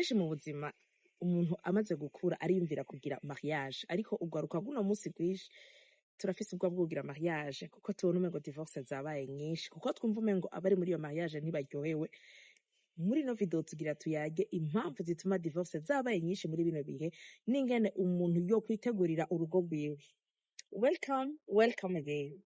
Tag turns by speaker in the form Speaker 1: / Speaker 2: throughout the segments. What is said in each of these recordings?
Speaker 1: Kenshi mu buzima umuntu amaze gukura ariyumvira kugira mariage, ariko urwaruka rw'uno munsi rwinshi turafise ubwoba bwo kugira mariage kuko tubona umengo divorce zabaye nyinshi, kuko twumva umengo abari muri iyo mariage ntibaryohewe. Muri ino video tugira tuyage impamvu zituma divorce zabaye nyinshi muri bino bihe n'ingene umuntu yo kwitegurira urugo rwiwe. Welcome, welcome again.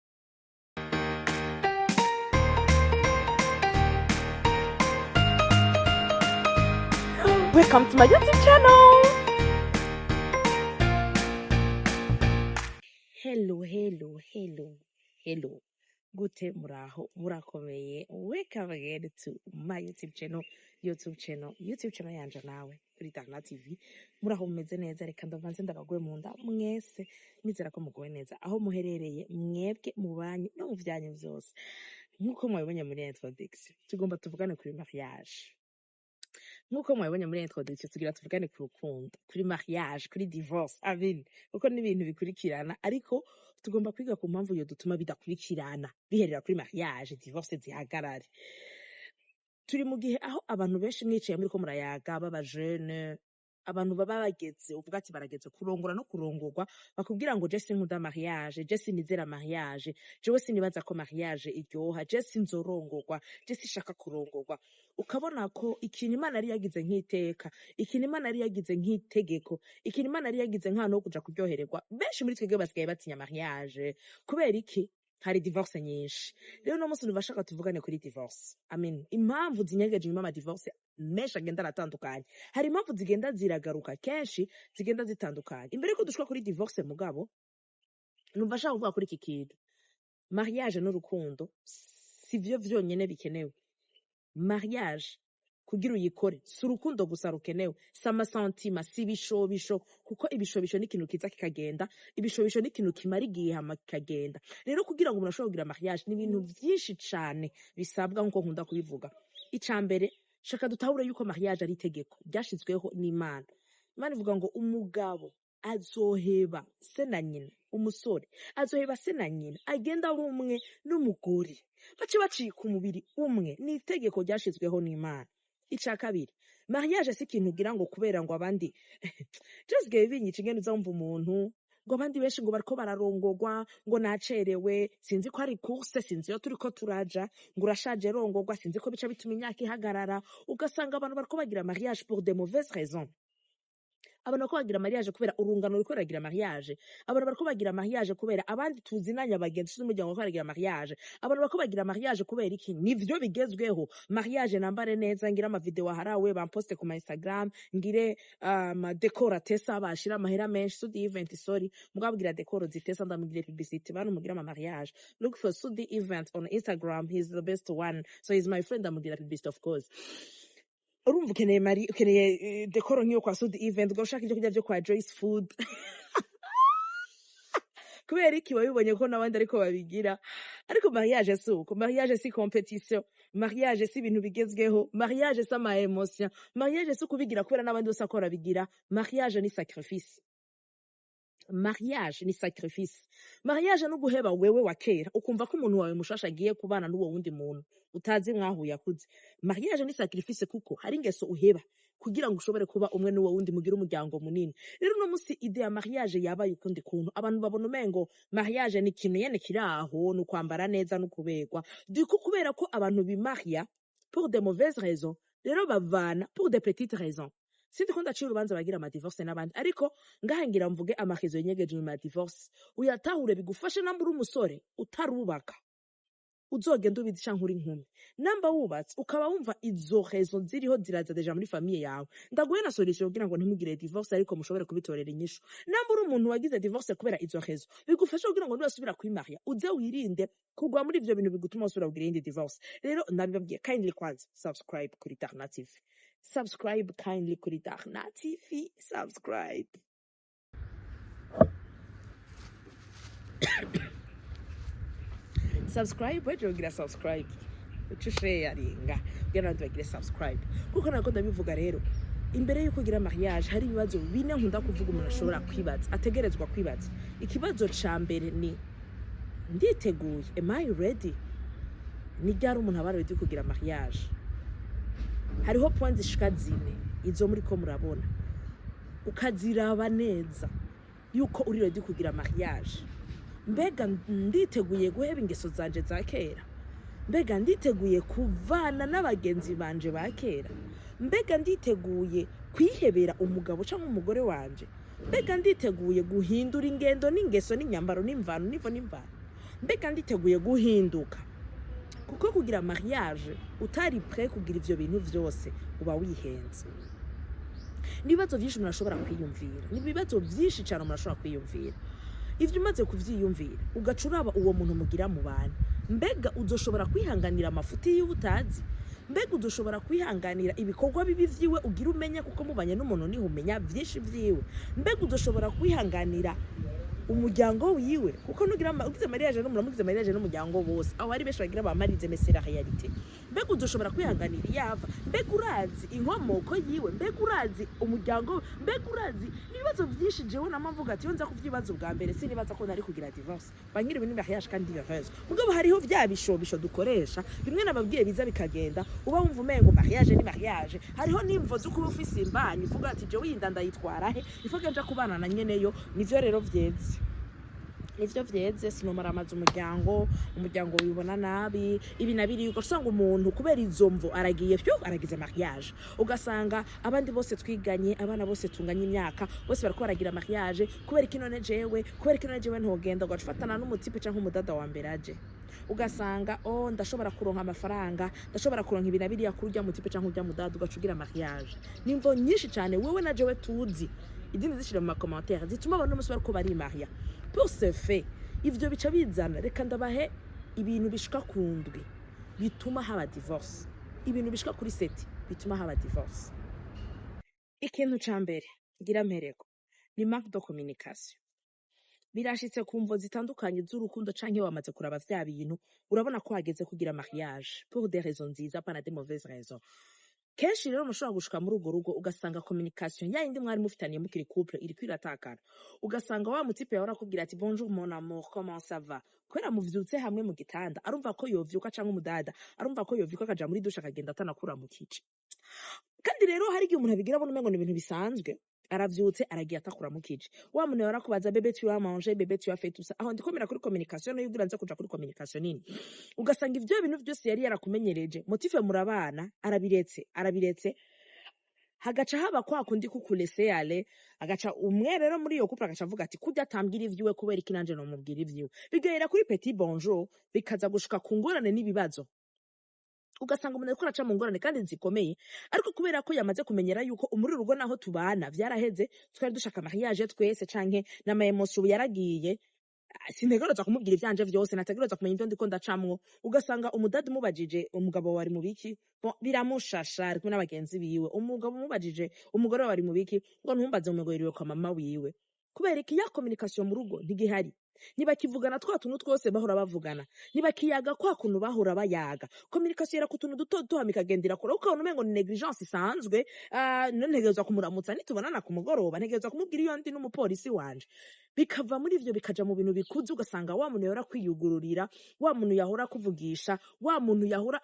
Speaker 1: Welcome to my YouTube channel. Hello, hello, hello, hello. Gute, muraho, murakomeye? Welcome again to my YouTube channel, YouTube channel, YouTube channel yanje nawe kuri Darna TV. Muraho, mumeze neza? Reka ndavanze ndabaguwe mu nda mwese, nizera ko muguwe neza aho muherereye mwebwe, mu banyu no mu vyanyu vyose. Nk'uko mwabibonye muri introduction, tugomba tuvugane kuri mariage. Nk'uko mwabibonye muri introduction, tugira tuvugane ku rukundo, kuri mariage, kuri divorce, I mean, kuko ni ibintu bikurikirana, ariko tugomba kwiga ku mpamvu yo dutuma bidakurikirana, biherera kuri mariage, divorce zihagarare. Turi mu gihe aho abantu benshi mwicaye muriko murayaga, baba jeune, abantu baba bageze, uvuga ati barageze kurongora no kurongorwa, bakubwira ngo: "Je sinkunda mariage, je sinizera mariage, jewe sinibaza ko mariage iryoha, je sinzorongorwa, je sishaka kurongorwa." Ukabona ko ikintu Imana yari yagize nk'iteka, ikintu Imana yari yagize nk'itegeko, ikintu Imana yari yagize nk'ahantu ho kuja kuryohererwa, benshi muri twebwe basigaye batinya mariage. Kubera iki? Hari divorce nyinshi. Rero uno munsi numva ashaka tuvugane kuri divorce, I mean, impamvu zinyegeje inyuma ama divorce menshi agenda aratandukanye. Hari impamvu zigenda ziragaruka kenshi, zigenda zitandukanye. Imbere yuko dushika kuri divorce mugabo, numva ashaka kuvuga kuri iki kintu: mariage n'urukundo sivyo vyonyene bikenewe. Mariage kugira uyikore si urukundo gusa rukenewe, si ama sentiments, si ibishobisho, kuko ibishobisho ni ikintu kiza kikagenda, ibishobisho ni ikintu kimara igihe hama kikagenda. Rero kugira ngo umuntu ashobore kugira mariage ni ibintu vyinshi cane bisabwa. Nkuko nkunda kubivuga, ica mbere, shaka dutahure yuko mariage ari itegeko ryashizweho n'Imana. Imana ivuga ngo umugabo azoheba se na nyina, umusore azoheba se na nyina, agenda ari umwe n'umugore, bace bacika umubiri umwe. Ni itegeko ryashizweho n'Imana. Ica kabiri, mariage si ikintu ugira ngo kubera ngo abandi. Byasigaye binyica ingene uza wumva umuntu ngo abandi benshi ngo bariko bararongogwa, ngo nacerewe, sinzi ko ari course, sinzi iyo turiko turaja, ngo urashaje rongogwa, sinzi ko bica bituma imyaka ihagarara. Ugasanga abantu bariko bagira mariage pour de mauvaises raisons. Abantu bariko bagira mariage kubera urungano ruriko ruragira mariage, abantu bariko bagira mariage kubera abandi tuzinanye, abagenzi n'umuryango bariko baragira mariage, abantu bariko bagira mariage kubera iki? Nivyo bigezweho. Mariage nambare neza, ngire ama video aharawe, bamposte ku ma Instagram, ngire ama décor atesa, bashira amahera menshi. Sudi Event, sorry, mugabwira décor zitesa, ndamugire publicity. Bantu mugira ama mariage, look for Sudi Event on Instagram, he's the best one. So he's my friend, ndamugira publicity, of course. Urumva ukeneye mari ukeneye décor nk'iyo kwa Sudi Event, ushaka ibyo kurya byo kwa Joyce Food. Kubera iki? Wabibonye ko n'abandi ariko babigira. Ariko mariage si uko. Mariage si competition, mariage si ibintu bigezweho, mariage si ama émotion, mariage si ukubigira kubera n'abandi bose ko barabigira. Mariage ni sacrifice, mariage ni sacrifice. Mariage no guheba wewe wa kera, ukumva ko umuntu wawe mushasha agiye kubana n'uwo wundi muntu utazi mwahuye akuze. Mariage ni sacrifice kuko hari ingeso uheba kugira ngo ushobore kuba umwe n'uwo wundi, mugire umuryango munini. Rero uno musi idée ya mariage yabaye ukundi kuntu. Abantu babona umengo mariage ni ikintu nyene kiri aho, ni ukwambara neza no kuberwa duko. Kubera ko abantu bimaria pour de mauvaises raisons, rero bavana pour de petites raisons. Sindi ko ndacira urubanza bagira ama divorce n'abandi, ariko ngaha ngira mvuge ama raisons yinyegeje inyuma ya divorce, uyatahure bigufashe. Namba uri umusore utarubaka, uzogenda ubizi, canke uri inkumi, namba wubatse ukaba wumva izo raisons ziriho ziraza déjà muri famille yawe, ndaguhe na solution kugira ngo ntimugire divorce, ariko mushobore kubitorera inyishu. Namba uri umuntu wagize divorce kubera izo raisons, bigufasha kugira ngo niwasubira kwimaria uze wirinde kugwa muri ivyo bintu bigutuma usubira kugira iyindi divorce. Rero nabibabwiye, kindly kwanza subscribe kuri Darna TV, subscribe kindly kuri Darna TV, subscribe, subscribe. Weje ugira subscribe, uce sharinga kugira n'abandi bagire subscribe, kuko ntabwo ndabivuga. Rero imbere y'uko ugira mariage hari ibibazo bine nkunda kuvuga umuntu ashobora kwibaza, ategerezwa kwibaza. Ikibazo ca mbere ni: nditeguye? Am I ready? Ni ryari umuntu aba ready kugira mariage? Hariho point zishika zine. Izo muriko murabona, ukaziraba neza yuko uri ready kugira mariage. Mbega nditeguye guheba ingeso zanje za kera? Mbega nditeguye kuvana n'abagenzi banje ba kera? Mbega nditeguye kwihebera umugabo cyangwa umugore wanje? Mbega nditeguye guhindura ingendo n'ingeso n'inyambaro n'imvano n'ivo n'imvano? Mbega nditeguye guhinduka? Kuko kugira mariage utari prêt kugira ivyo bintu vyose, uba wihenze. Ni ibibazo vyinshi umuntu ashobora kwiyumvira, ni ibibazo vyinshi cyane umuntu ashobora kwiyumvira. Ivyo umaze kuvyiyumvira, ugaca uraba uwo muntu mugira mu bantu. Mbega uzoshobora kwihanganira amafuti yiwe utazi? Mbega uzoshobora kwihanganira ibikorwa bibi vyiwe ugira umenya? Kuko mubanye n'umuntu niho umenya vyinshi vyiwe. Mbega uzoshobora kwihanganira umuryango wiwe? Kuko nugira ugize mariage n'umuntu, mugize mariage n'umuryango bose, aho hari benshi bagira bamarize, mais c'est la réalité. Mbega uzoshobora kwihanganira iyava? Mbega urazi inkomoko yiwe? Mbega urazi umuryango we? Mbega urazi? Ibibazo byinshi. Jewe nama mvuga ati iyo nza kuvyibaza ubwa mbere, sinibaza ko nari kugira divorce, banyiri ibintu mariage kandi heureuse. Mugabo hariho vya bishobisho dukoresha, bimwe nababwiye, biza bikagenda, uba wumva umengo mariage ni mariage. Hariho n'imvo zo kuba ufise imbanyi, uvuga ati jewe iyi nda ndayitwara he? Ifoke nja kubana na nyeneyo. Nivyo rero vyeze, nivyo vyeze. Sinomara amaze umuryango, umuryango wibona nabi, ibi na biriya. Ugasanga umuntu kubera izo mvo aragiye pyo aragize mariage. Ugasanga abandi bose twiganye, abana bose tunganye imyaka, bose bariko baragira mariage. Kubera iki none jewe? Kubera iki none jewe ntogenda? Ugaca ufatana n'umutipe canke umudada wa mbere aje. Ugasanga oh, ndashobora kuronka amafaranga, ndashobora kuronka ibi na biriya kuri urya mutipe canke urya mudada, ugaca ugira mariage. Nimvo nyinshi cane wewe na jewe tuzi, izindi zishira mu ma commentaires, zituma abantu bose bariko barimariya pour ce fait. Ivyo bica bizana, reka ndabahe ibintu bishika ku ndwi bituma haba divorce, ibintu bishika kuri sept bituma haba divorce. Ikintu ca mbere ngira mpereko ni manque de communication. Birashitse ku mvo zitandukanye z'urukundo, canke wamaze kuraba vya bintu, urabona ko hageze kugira mariage pour des raisons nziza, pas de mauvaises raisons. Kenshi rero mushobora gushika muri urwo rugo, ugasanga communication ya yindi mwari mufitaniye mukiri couple iriko iratakara. Ugasanga wa mutipe yahora akubwira ati "Bonjour mon amour, comment ça va?", kubera muvyutse hamwe mu gitanda, arumva ko yovyuka, canke umudada arumva ko yovyuka akaja muri douche akagenda atanakura mu kici. Kandi rero hari igihe umuntu abigira abona umengo ni ibintu bisanzwe, aravyutse aragiye atakuramukije. Wa muntu yahora akubaza "Bébé, tu as mangé? Bébé, tu as fait tout ça?" Aho ndikomera kuri communication no yugira nza kuja kuri communication nini. Ugasanga ivyo bintu vyose yari yarakumenyereje, motife murabana, arabiretse, arabiretse. Hagaca haba kwa kundi kuku laisser aller. Agaca umwe rero muri iyo couple agaca avuga ati kurya atambwira ivyiwe, kubera iki nanje nomubwira ivyiwe? Bigahera kuri petit bonjour, bikaza gushika ku ngorane n'ibibazo. Ugasanga umuntu ariko araca mu ngorane kandi zikomeye, ariko kubera ko yamaze kumenyera yuko muri urugo naho tubana vyaraheze, twari dushaka mariage twese, canke n'ama émotions ubu yaragiye, sintegerezwa kumubwira ivyanje vyose, nategerezwa kumenya ivyo ndiko ndacamwo. Ugasanga umudadi umubajije umugabo wawe ari mu biki, bon, biramushasha, ari kumwe n'abagenzi biwe. Umugabo umubajije umugore wawe ari mu biki, ngo ntumbaze, ngo yiriwe kwa mama wiwe. Kubera iki? Ya communication mu rugo ntigihari, ntibakivugana twa tuntu twose bahora bavugana, ntibakiyaga kwa kuntu bahora bayaga. Communication yera ku tuntu duto duto, hama ikagenda irakura, ukabona umengo ni négligence isanzwe. None ntegerezwa kumuramutsa nitubonana ku mugoroba, ntegerezwa kumubwira iyo ndi n'umupolisi wanje. Bikava muri ivyo bikaja mu bintu bikuze. Ugasanga wa muntu yahora kwiyugururira, wa muntu yahora akuvugisha, wa muntu yahora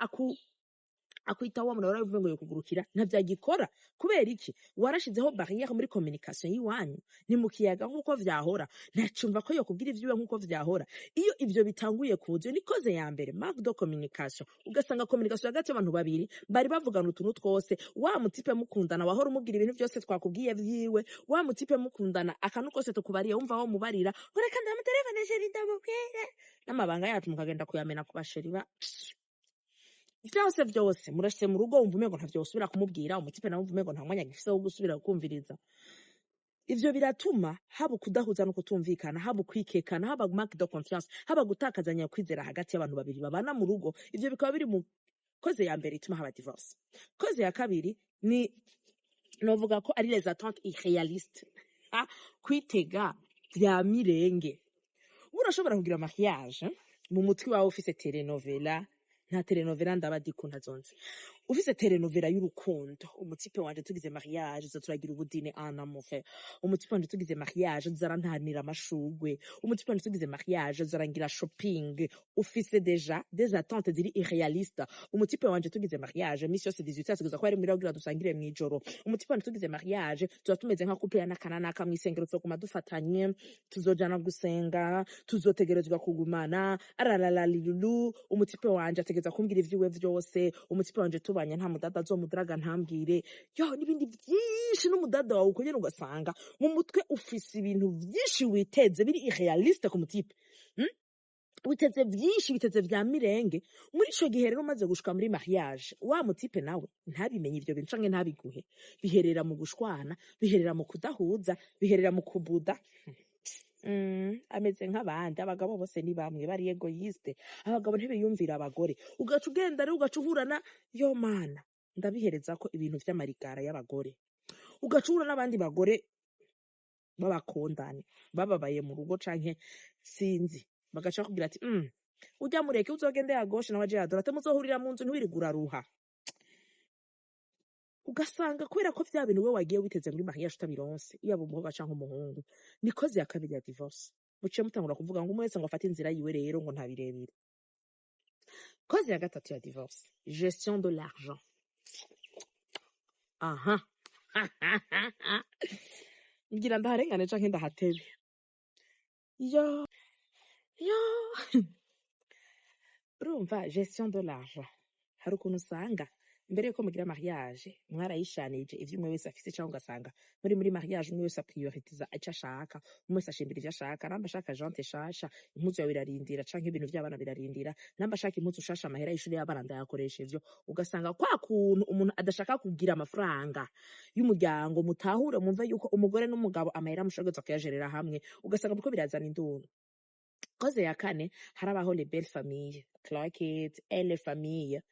Speaker 1: akwita, wa muntu yahora avuga ngo yokugurukira, ntavyagikora. Kubera iki? Warashizeho barrière muri communication y'iwanyu, ni mu kiyaga nk'uko vyahora, ntacumva ko yokubwira ivyiwe nk'uko vyahora. Iyo ivyo bitanguye kuza, iyo ni cause ya mbere, manque de communication. Ugasanga communication hagati y'abantu babiri bari bavugana utuntu twose, wa mutipe mukundana wahora umubwira ibintu vyose twakubwiye vyiwe, wa mutipe mukundana akantu kose tukubariye wumva wo mubarira ngo reka ndamutelefone chéri ndamubwire n'amabanga yacu, mukagenda kuyamena ku ba chéri ba vyose vyose. Murashitse mu rugo, wumva umengo ntavyo wosubira kumubwira. Umutipe nawe wumva umengo nta mwanya agifise wo gusubira kumviriza. Ivyo biratuma haba ukudahuza no kutumvikana, haba ukwikekana, haba manque de confiance, haba gutakazanya kwizera hagati y'abantu babiri babana mu rugo. Ivyo bikaba biri mu cause ya mbere ituma haba divorce. Cause ya kabiri ni novuga ko ari les attentes irréalistes. Ah, kwitega vya mirenge. Urashobora kugira mariage mu mutwe wawe ufise telenovela, nta telenovela ndaba dikunda zonse. Ufise telenovela y'urukundo: umutipe wanje tugize mariage tuza turagira ubudine en amour, umutipe wanje tugize mariage tuzarantanira amashurwe, umutipe wanje tugize mariage tuzarangira shopping. Ufise déjà des attentes ziri irréalistes. Umutipe wanje tugize mariage, misi yose 18 tugeza ko ari muri kugira dusangire mw'ijoro. Umutipe wanje tugize mariage tuba tumeze nka couple ya naka na naka mw'isengero, tuzoguma dufatanye, tuzojana gusenga, tuzotegerezwa kugumana aralalalilulu. Umutipe wanje ategerezwa kumbwira ivyiwe vyose. Umutipe wanje tubanye nta mudada azomudaraga ntambwire yo, n'ibindi vyinshi. N'umudada wawe uko nyene, ugasanga mu mutwe ufise ibintu vyinshi witeze biri irréaliste ku mutipe. Witeze vyinshi, witeze vya mirenge. Muri ico gihe rero, umaze gushika muri mariage, wa mutipe nawe ntabimenye ivyo bintu canke ntabiguhe, biherera mu gushwana, biherera mu kudahuza, biherera mu kubuda. Ameze nk'abandi. Abagabo bose ni bamwe, bari égoïste. Abagabo ntibiyumvira abagore. Ugaca ugenda rero, ugaca uhura na yo mana, ndabihereza ko ibintu vy'amarigara y'abagore. Ugaca uhura n'abandi bagore b'abakondane bababaye mu rugo canke sinzi, bagaca bakubwira ati ujya mureke, uzogende ya gauche nawe aje ya droite, muzohurira mu nzu, ntiwirirwe uraruha. Ugasanga kubera ko vya bintu we wagiye witeze muri mariage utabironse, yaba umukobwa canke umuhungu, ni cause ya kabiri ya divorce. Muciye mutangura kuvuga ngo umwe wese ngo afate inzira yiwe rero, ngo nta birebire. Cause ya gatatu ya divorce, gestion de l'argent. Aha ngira ndaharengane canke ndahatebe? Yo yo, urumva, gestion de l'argent, hari ukuntu usanga mbere yuko mugira mariage mwarayishanije ivyo umwe wese afise, cyangwa ugasanga muri mariage umwe wese aprioritiza ico ashaka, umwe wese ashimbira ivyo ashaka. Namba ashaka jante shasha, impuzu yawe irarindira, canke ibintu vy'abana birarindira. Namba ashaka impuzu shasha, amahera y'ishuri y'abana ndayakoresha ivyo. Ugasanga kwa kuntu umuntu adashaka kugira amafaranga y'umuryango, mutahure mwumve yuko umugore n'umugabo amahera mushobora kuyajerera hamwe, ugasanga biriko birazana induru. Cause ya kane, harabaho les belles familles, Clark it et les familles.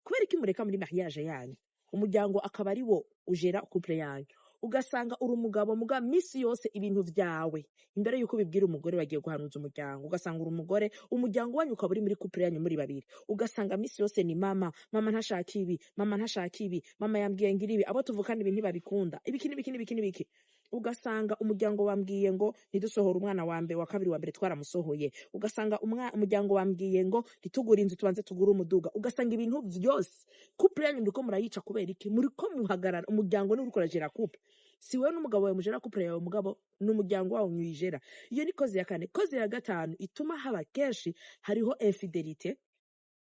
Speaker 1: Kubera iki mureka muri mariage yanyu umuryango akaba ari wo ujera couple yanyu? Ugasanga uri umugabo, muga misi yose ibintu vyawe imbere yuko ubibwira umugore bagiye guhanuza umuryango. Ugasanga uri umugore, umuryango wanyu ukaba uri muri couple yanyu muri babiri. Ugasanga misi yose ni mama, mama ntashaka ibi, mama ntashaka ibi, mama yambwiye ngira ibi, abo tuvukana ibi ntibabikunda, ibiki n'ibiki n'ibiki n'ibiki. Ugasanga umuryango wambwiye ngo ntidusohore umwana wa mbere, wa kabiri, wa mbere twaramusohoye. Ugasanga umuryango wambwiye ngo ntitugure inzu, tubanze tugure umuduga. Ugasanga ibintu vyose couple yanyu muriko murayica. Kubera iki? Muriko muhagarara, umuryango niwe uriko uragera couple. Si wewe n'umugabo wawe mujera couple yawe, mugabo ni umuryango wawe nyuyijera. Iyo ni cause ya kane. Cause ya gatanu ituma haba kenshi, hariho infidélité.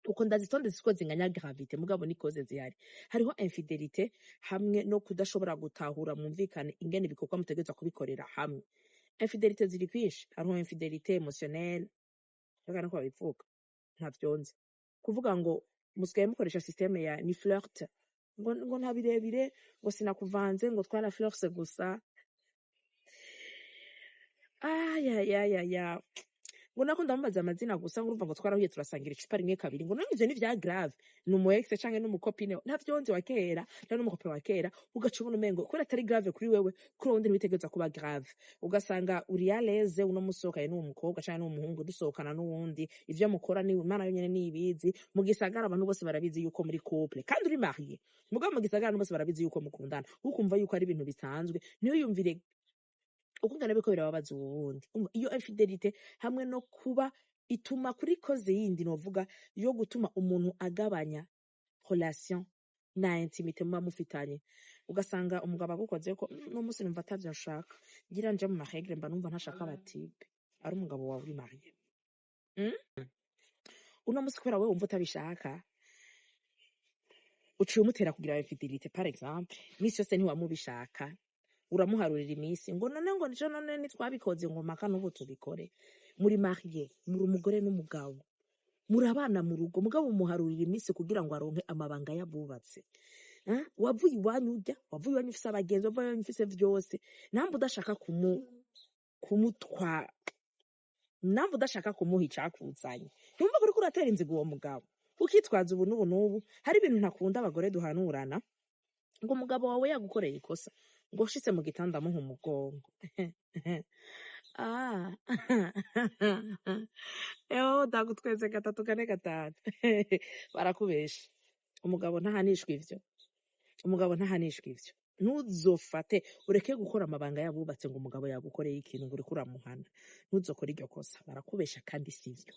Speaker 1: Uko ndazitonde siko zinganya gravité, mugabo ni cause zihari. Hariho infidélité hamwe no kudashobora gutahura mwumvikane ingene ibikorwa mutegerezwa kubikorera hamwe. Infidélité ziri kwinshi. Hariho infidélité émotionnelle, reka niko babivuga, ntavyonzi kuvuga ngo musigaye mukoresha système ya ni flirt, ngo nta birebire, ngo sinakuvanze, ngo twara flirte gusa, ayayayaya, ngo nako ndamubaza amazina gusa, ngo urumva ngo twarahuye turasangira icupa rimwe kabiri, ngo none ivyo ni vya grave? Ni umu ex canke n'umukopine ntavyonzi wa kera canke n'umukope wa kera. Ugaca ubona umengo kubera atari grave kuri wewe, kuri wundi ntibitegerezwa kuba grave. Ugasanga uri à l'aise, uno musohokanye n'uwo mukobwa canke n'uwo muhungu, dusohokana n'uwundi, ivyo mukora ni Imana yonyene niyibizi. Mu gisagara abantu bose barabizi yuko muri couple kandi uri marié, mugabo mu gisagara abantu bose barabizi yuko mukundana. Ukumva yuko ari ibintu bisanzwe, ntiyumvire ukungana biriko birababaza uwundi. Umva, iyo infidélité hamwe no kuba ituma kuri cause yindi novuga yo gutuma umuntu agabanya relation na intimité muba mufitanye. Ugasanga umugabo agukozeko: "No munsi numva atavyo nshaka, ngira nje mu ma règles, mba numva ntashaka abatipe." Ari umugabo wawe uri marié, Uno munsi kubera wewe wumva utabishaka, uciye umutera kugira infidélité par exemple. Misi yose ntiwamubishaka, uramuharurira iminsi, ngo none ngo nico, none ntitwabikoze, ngo mpaka n'ubu tubikore. Muri marié, muri umugore n'umugabo, muri abana mu rugo, mugabo umuharurira iminsi kugira ngo aronke amabanga y'abubatse. Eh? Wavuye iwanyu urya, wavuye iwanyu ufise abagenzi, wavuye iwanyu ufise vyose. Namba udashaka kumutwa, namba udashaka kumuha icakuzanye, ntumva ko uriko uratera inzigo uwo mugabo, ukitwaza ubu n'ubu n'ubu. Hari ibintu ntakunda abagore duhanurana, ngo umugabo wawe yagukoreye ikosa, ngo ushitse mu gitanda amuha umugongo. Ah, eho ndagutweze gatatu kane gatanu, barakubesha. Umugabo ntahanishwa ivyo, umugabo ntahanishwa ivyo. Ntuzofate ureke gukora amabanga y'abubatse ngo umugabo yagukoreye ikintu ngo uriko uramuhana. Ntuzokore iryo kosa, barakubesha kandi sivyo.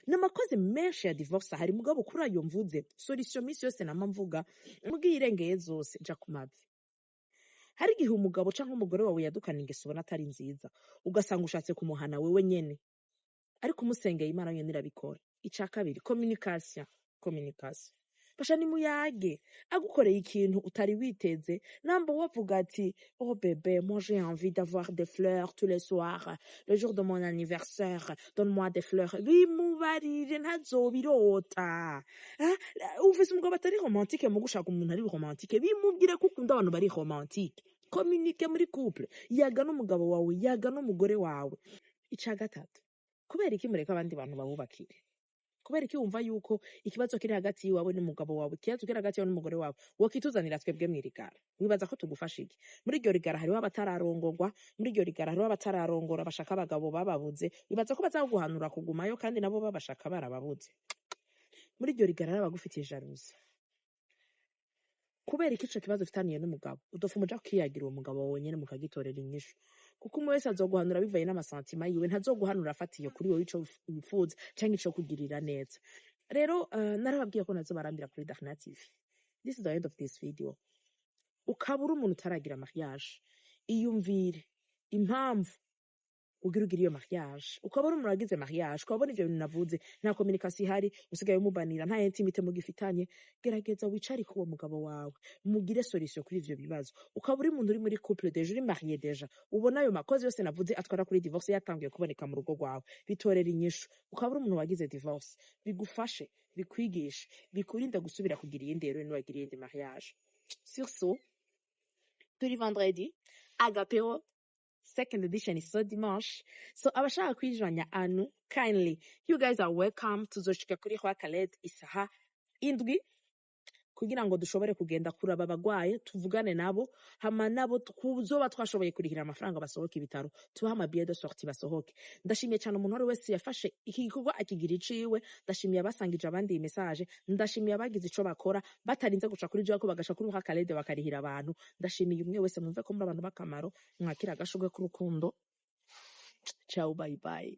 Speaker 1: N'amakoze menshi ya divorce ahari, mugabo kuri ayo mvuze solution misi yose nama mvuga mbwirengeye zose, ja ku mavi. Hari igihe umugabo canke umugore wawe yadukana ingeso ubona atari nziza, ugasanga ushatse kumuhana wewe nyene, ariko umusengeye, Imana yonyene irabikora. Ica kabiri, communication. Communication, basha nimuyage. Agukoreye ikintu utari witeze, namba wavuga ati: "Oh bébé, moi j'ai envie d'avoir des fleurs tous les soirs, le jour de mon anniversaire, donne-moi des fleurs", bimubarire, ntazobirota. Ah, ufise umugabo atari romantique, mu gushaka umuntu ari romantique, bimubwire ko ukunda abantu bari romantique. Communique muri couple, yaga n'umugabo wawe, yaga n'umugore wawe. Ica gatatu, kubera iki mureka abandi bantu babubakire? Kubera iki wumva yuko ikibazo kiri hagati yiwawe n'umugabo wawe, ikibazo kiri hagati yawe n'umugore wawe, wokituzanira twebwe mw'irigara? Wibaza ko tugufasha iki? Muri iryo rigara hariho abatararongorwa, muri iryo rigara hariho abatararongora bashaka abagabo bababuze. Wibaza ko bazaguhanura kugumayo kandi nabo babashaka barababuze? Muri iryo rigara hari abagufitiye jalousie. Kubera iki ico kibazo ufitaniye n'umugabo udapfa umuja kukiyagira uwo mugabo wawe nyene, mukagitorera inyishu? Kuko umwe wese azoguhanura bivaye n'ama sentiments yiwe, ntazoguhanura afatiye kuri wowe ico wifuza canke ico kugirira neza. Rero narababwiye ko nazobarambira kuri Darna TV. This is the end of this video. Ukaba uri umuntu utaragira mariage, iyumvire impamvu ugira ugire iyo mariage. Ukaba uri umuntu wagize mariage, ukaba ubona ivyo bintu navuze, nta communication ihari, usigaye umubanira, nta intimité mugifitanye, gerageza wicarike uwo mugabo wawe, mugire solution kuri ivyo bibazo. Ukaba uri umuntu uri muri couple déjà, uri marié déjà, ubona ayo makozi yose navuze atwara kuri divorce yatangiye kuboneka mu rugo rwawe, bitorera inyishu. Ukaba uri umuntu wagize divorce, bigufashe, bikwigishe, bikurinde gusubira kugira iyindi rero niwagira iyindi mariage. Sur ce, turi vendredi, agapero second edition is so dimanche, so abashaka kwijanya anu, kindly, you guys are welcome. Tuzoshika kuri Roi Khaled isaha 7 kugira ngo dushobore kugenda kuraba abagwaye, tuvugane nabo, hama nabo tuzoba twashoboye kurihira amafaranga basohoke ibitaro, tubahe ama billets de sortie basohoke. Ndashimiye cyane umuntu wari wese yafashe iki gikorwa akigira iciwe. Ndashimiye abasangije abandi iyi message, ndashimiye abagize ico bakora batarinze guca kuri Jaco, bagaca kuri Roi Khaled bakarihira abantu. Ndashimiye umwe wese. Mwumve ko muri abantu b'akamaro. Mwakira agashurwe k'urukundo. Ciao, bye bye.